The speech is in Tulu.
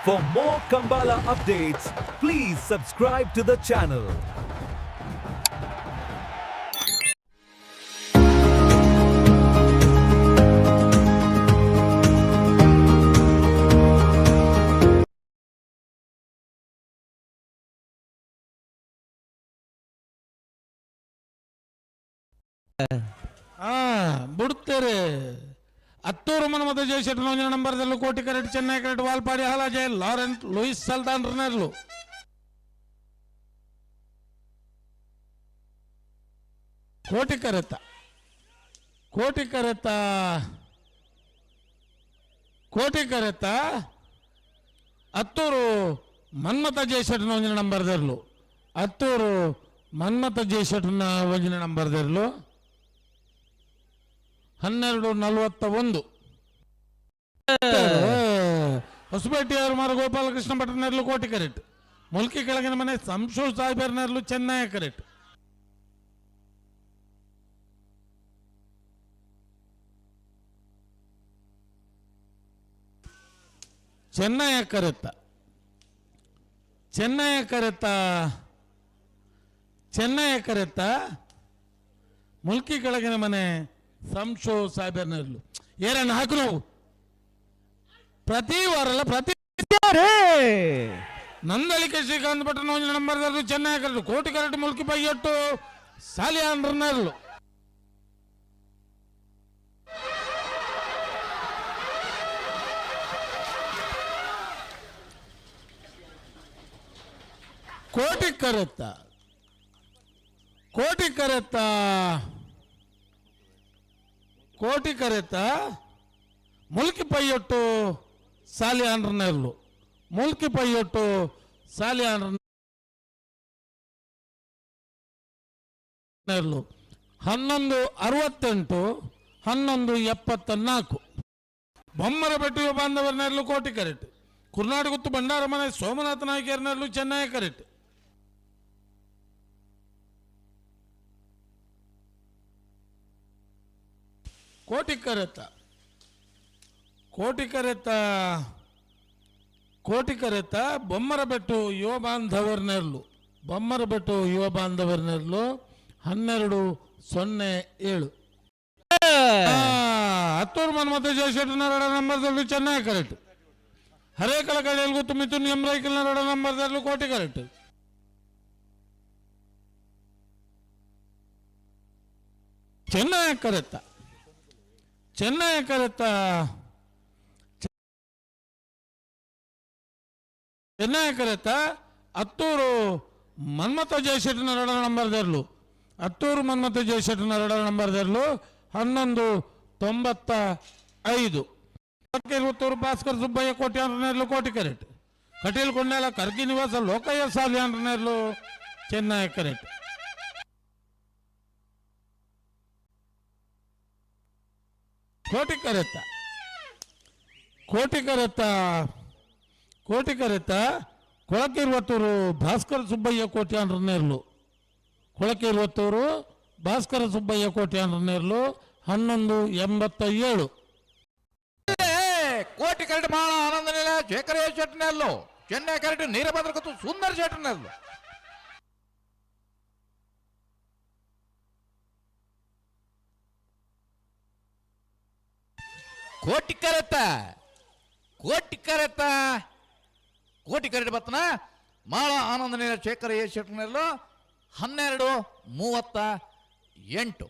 For more Kambala updates, please subscribe to the channel. ಬುಡ್ತೇರೆ. Attur Manmatha Jayashetty ಒಂಜಿ ನಂಬರ್ದಲ್ಲೂ ಕೋಟಿ ಕರೆಟ್ ಚೆನ್ನೈ ಕರೆಟ್ ವಾಲ್ಪಾಡಿ ಹಾಲಾಜೆ ಲಾರೆಂಟ್ ಲೂಯಿಸ್ ಸಲ್ತಾನ್ ರನೆರ್ಲು. ಕೋಟಿ ಕರೆತ, ಕೋಟಿ ಕರೆತ, ಕೋಟಿ ಕರೆತ. ಅತ್ತೂರು ಮನ್ಮಥ ಜಯಶೆಟ್ಟಿನ ಒಂಜಿನ ನಂಬರ್ದರ್ಲು. ಅತ್ತೂರು ಮನ್ಮಥ ಜಯಶೆಟ್ಟಿನ ಒಂಜಿನ ನಂಬರ್ದರ್ಲು. 12:41. ಹೊಸಪೇಟೆಯವರು ಮಾರು ಗೋಪಾಲಕೃಷ್ಣ ಭಟ್ರನೆರ್ಲು ಕೋಟಿ ಕರೆಟ್. ಮುಲ್ಕಿ ಕೆಳಗಿನ ಮನೆ ಸಂಶು ಸಾಹೇಬರ್ನೆರ್ಲು ಚೆನ್ನೈ ಕರೆಟ್. ಚೆನ್ನೈ ಕರೆತ್ತ, ಚೆನ್ನೈ ಕರೆತ್ತ, ಚೆನ್ನೈ ಕರೆತ್ತ. ಮುಲ್ಕಿ ಕೆಳಗಿನ ಮನೆ ಸಂಶೋ ಸಾಹೇಬರ್ನೆರ್ಲು. ಏರಣ್ಣ ಹಾಕು. ನಾವು ಪ್ರತಿ ವಾರಲ್ಲ, ಪ್ರತಿ ನಂದಳಿಕೆ ಶ್ರೀಕಾಂತ್ ಭಟ್ಟ ಒಂಜಿ ನಂಬರ್ ಚೆನ್ನೈ ಕರೆಟ್ ಕೋಟಿ ಕರೆಟ್ ಮುಲ್ಕಿ ಪೈಯೊಟ್ಟು ಸಾಲಿಯಾನ್ರನೆರ್ಲು. ಕೋಟಿ ಕರೆತ್ತ, ಕೋಟಿ ಕರೆತ್ತ, ಕೋಟಿ ಕರೆತ್ತ. ಮುಲ್ಕಿ ಪೈಯೊಟ್ಟು ಸಾಲಿಯಾನ್ರನೆರ್ಲು. ಮುಲ್ಕಿ ಪೈಯೊಟ್ಟು ಸಾಲಿಯಾನ್ರನೆರ್ಲು. 11:68, 11:74. ಬೊಮ್ಮರಬೆಟ್ಟು ಬಾಂಧವರನೆರ್ಲು ಕೋಟಿ ಕರೆಟ್. ಕುರ್ನಾಡುಗುತ್ತು ಭಂಡಾರ ಮನೆ ಸೋಮನಾಥ ನಾಯ್ಕರ್ನೆರ್ಲು ಚೆನ್ನೈ ಕರೆಟ್. ಕೋಟಿ ಕರೆತ, ಕೋಟಿ ಕರೆತ, ಕೋಟಿ ಕರೆತ. ಬೊಮ್ಮರಬೆಟ್ಟು ಯುವ ಬಾಂಧವರ್ನೆರ್ಲು. ಬೊಮ್ಮರಬೆಟ್ಟು ಯುವ ಬಾಂಧವರ್ನೆರ್ಲು. 12:07. ಹತ್ತೂರು ಮನ್ಮಥ ಜಯಶೆಟ್ಟಿನರಡ ನಂಬರ್ದಲ್ಲಿ ಚೆನ್ನೈ ಕರೆಕ್ಟ್. ಹರೇಕಳ ಕಡೆಯಲ್ಲಿ ಗೊತ್ತು ಮಿಥುನ್ ಎಂ ರೈಕಲ್ನರಡ ನಂಬರ್ದಲ್ಲಿ ಕೋಟಿ ಕರೆಕ್ಟ್. ಚೆನ್ನೈ ಕರೆತ್ತ, ಚೆನ್ನೈ ಕರೆತ್ತ, ಚೆನ್ನೈ ಕರೆತ್ತ. ಅತ್ತೂರು ಮನ್ಮಥ ಜಯಶೆಟ್ಟಿನರಡ ನಂಬರ್ದರ್ಲು. ಅತ್ತೂರು ಮನ್ಮಥ ಜಯಶೆಟ್ಟಿನರಡ ನಂಬರ್ದರ್ಲು. 11:95. ಇರುವತ್ತೂರು ಭಾಸ್ಕರ್ ಸುಬ್ಬಯ್ಯ ಕೋಟಿ ಅಂದ್ರನೆರ್ಲು ಕೋಟಿ ಕರೆಕ್ಟ್. ಕಟೀಲ್ ಕೊಂಡಾಲ ಕರ್ಗಿ ನಿವಾಸ ಲೋಕಯ್ಯ ಸಾಲಿ ಅಂದ್ರನೆರ್ಲು ಚೆನ್ನೈ ಕರೆಕ್ಟ್. ಕೋಟಿ ಕರೆತ್ತ, ಕೋಟಿ ಕರೆತ್ತ, ಕೋಟಿ ಕರೆತ್ತ. ಕೊಳಕಿರುವತ್ತೂರು ಭಾಸ್ಕರ ಸುಬ್ಬಯ್ಯ ಕೋಟಿ ಅಂದ್ರನೆರ್ಲು. ಕೊಳಕಿರುವತ್ತೂರು ಭಾಸ್ಕರ ಸುಬ್ಬಯ್ಯ ಕೋಟಿ ಅಂದ್ರನೆರ್ಲು. 11:87. ಕೋಟಿ ಕರೆಟ್ ಮಾಳ ಆನಂದ ನಿಲಯ ಶೇಖರ ಶೆಟ್ಟನೆಲ್ಲು. ಚೆನ್ನೈ ಕರೆಟ್ ನೀರಭದ್ರ ಗೊತ್ತು ಸುಂದರ ಶೆಟ್ಟನೆಲ್ಲು. ಕೋಟಿ ಕರೆತ್ತ, ಕೋಟಿ ಕರೆತ್ತ, ಕೋಟಿ ಕರೆಟ್ ಬತ್ತನ ಮಾಳ ಆನಂದ ನಿಲಯ ಶೇಖರ ಎ ಶೆಟ್ಟನೆಲ್ಲು. 12:38.